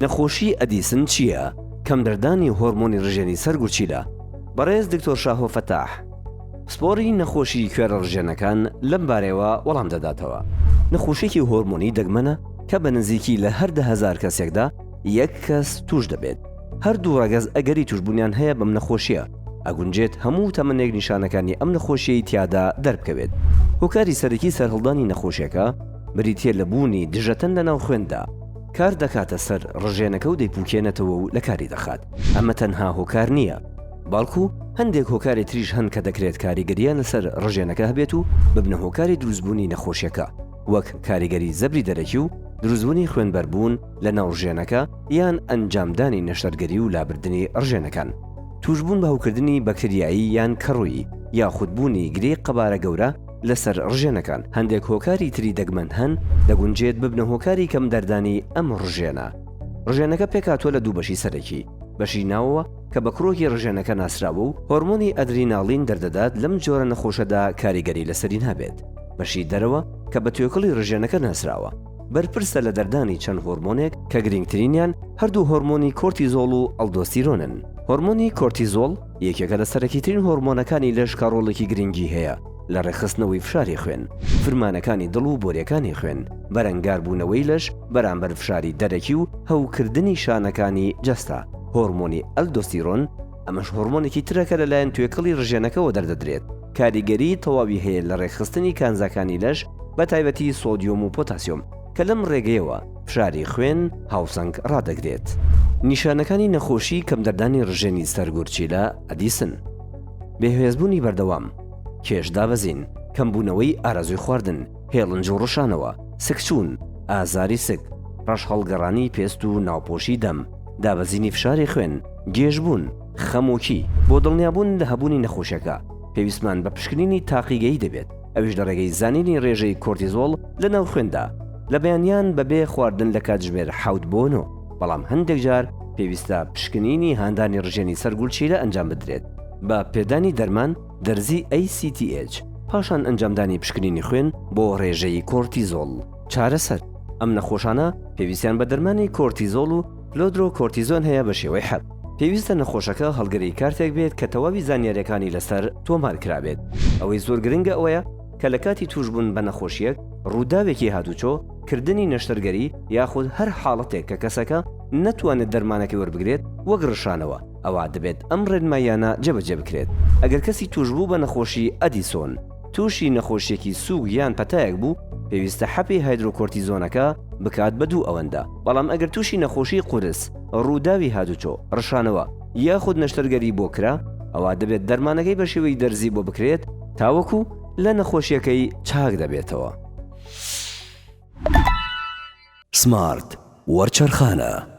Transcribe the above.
نەخۆشی ئەدیسن چییە؟ کەمدەردانی هۆرمۆنی ڕژێنی سەر گورچیلە. بەڕێز دکتۆر شاهۆ فەتاح، پسپۆڕی نەخۆشی کوێرە ڕژێنەکان لەم بارەیەوە وەڵام دەداتەوە. نەخۆشیەکی هۆرمۆنی دەگمەنە کە بە نزیکی لە هەر 10,000 کەسێکدا یەک کەس توش دەبێت. هەردوو ڕەگەز ئەگەری توشبوونیان هەیە بەم نەخۆشیە، ئەگونجێت هەموو تەمەنێک نیشانەکانی ئەم نەخۆشیەی تیادا دەربکەوێت. هۆکاری سەرەکی سەرهەڵدانی نەخۆشیەکە بریتیە لە بوونی دژەتەن لەناو خوێندا، کار دەکاتە سەر ڕژێنەکە و دەیپوکێنێتەوە و لەکاری دەخات، ئەمە تەنها هۆکار نییە، بەڵکو هەندێک هۆکاری تریش هەن کە دەکرێت کاریگەرییان لەسەر ڕژێنەکە هەبێت و ببنە هۆکاری دروستبوونی نەخۆشیەکە، وەک کاریگەری زەبری دەرەکی و دروستبوونی خوێنبەربوون لەناو ڕژێنەکە یان ئەنجامدانی نەشتەرگەری و لابردنی ڕژێنەکان. تووشبوون بە هەوکردنی بەکتریایی یان کەڕوویی یاخود بوونی گرێی قەبارە گەورە لەسەر ڕژێنەکان. هەندێک هۆکاری تری دەگمەن هەن دەگونجێت ببنە هۆکاری کەم دەردانی ئەم ڕژێنە. ڕژێنەکە پێکهاتووە لە دوو بەشی سەرەکی، بەشی ناوەوە کە بە کرۆکی ڕژێنەکە ناسراوە و هۆرمۆنی ئەدریناڵین دەردەدات لەم جۆرە نەخۆشەدا کاریگەری لەسەری نابێت. بەشی دەرەوە کە بە توێکڵی ڕژێنەکە ناسراوە بەرپرسە لە دەردانی چەند هۆرمۆنێک کە گرینگترینیان هەردوو هۆرمۆنی کۆرتیزۆڵ و ئەڵدۆستیرۆنن. هۆرمۆنی کۆرتیزۆڵ یەکێکە لە سەرەکیترین هۆرمۆنەکانی لەش کە ڕۆڵێکی گرینگی هەیە لە ڕێکخستنەوەی فشاری خوێن، فرمانەکانی دڵ و بۆریەکانی خوێن، بەرەنگاربوونەوەی لەش بەرامبەر فشاری دەرەکی و هەوکردنی شانەکانی جەستە. هۆرمۆنی ئەلدۆستیرۆن، ئەمەش هۆرمۆنێکی ترە کە لەلایەن توێکڵی ڕژێنەکەوە دەردەدرێت، کاریگەریی تەواوی هەیە لە ڕێکخستنی کانزاکانی لەش بەتایبەتی سۆدیۆم و پۆتاسیۆم کە لەم ڕێگەیەوە فشاری خوێن هاوسەنگ ڕادەگرێت. نیشانەکانی نەخۆشی کەمدەردانی ڕژێنی سەر گورچیلە، ئەدیسن. بێهێزبوونی بەردەوام، کێش دابەزین، کەمبوونەوەی ئارەزووی خواردن، هێڵنج و ڕشانەوە، سکچوون، ئازاری سک، ڕەشهەڵگەڕانی پێست و ناوپۆشی دەم، دابەزینی فشاری خوێن، گێژبوون، خەمۆکی. بۆ دڵنیابوون لە هەبوونی نەخۆشیەکە، پێویستمان بە پشکنینی تاقیگەیی دەبێت، ئەویش لە ڕێگەی زانینی ڕێژەی کۆرتیزۆڵ لە ناو خوێندا لە بەیانیان بەبێ خواردن لە کاتژمێر حەوت بۆ نۆ، بەڵام هەندێک جار پێویستە پشکنینی هاندانی ڕژێنی سەر گورچیلە ئەنجام بدرێت بە پێدانی دەرمان دەرزی ACTH، پاشان ئەنجامدانی پشکنینی خوێن بۆ ڕێژەی کۆرتیزۆڵ. چارەسەر، ئەم نەخۆشانە پێویستیان بە دەرمانی کۆرتیزۆڵ و فلودرۆکۆرتیزۆن هەیە بە شێوەی حەب. پێویستە نەخۆشەکە هەڵگری کارتێک بێت کە تەواوی زانیاریەکانی لەسەر تۆمار کرابێت. ئەوەی زۆر گرنگە ئەوەیە کە لە کاتی تووشبوون بە نەخۆشیەک، ڕووداوێکی هاتوچۆ، کردنی نەشتەرگەری یاخود هەر حاڵەتێک کە کەسەکە نەتوانێت دەرمانەکەی وەربگرێت وەک ڕشانەوە، ئەوا دەبێت ئەم ڕێنماییانە جێبەجێ بکرێت. ئەگەر کەسی تووشبوو بە نەخۆشی ئەدیسۆن تووشی نەخۆشیەکی سووک یان پەتایەک بوو، پێویستە حەپی هایدرۆکۆرتیزۆنەکە بکات بە دوو ئەوەندە، بەڵام ئەگەر تووشی نەخۆشی قورس، ڕووداوی هاتوچۆ، ڕشانەوە، یاخود نەشتەرگەری بۆ کرا، ئەوا دەبێت دەرمانەکەی بە شێوەی دەرزی بۆ بکرێت تاوەکو لە نەخۆشیەکەی چاک دەبێتەوە. سمارت وەرچەرخانە.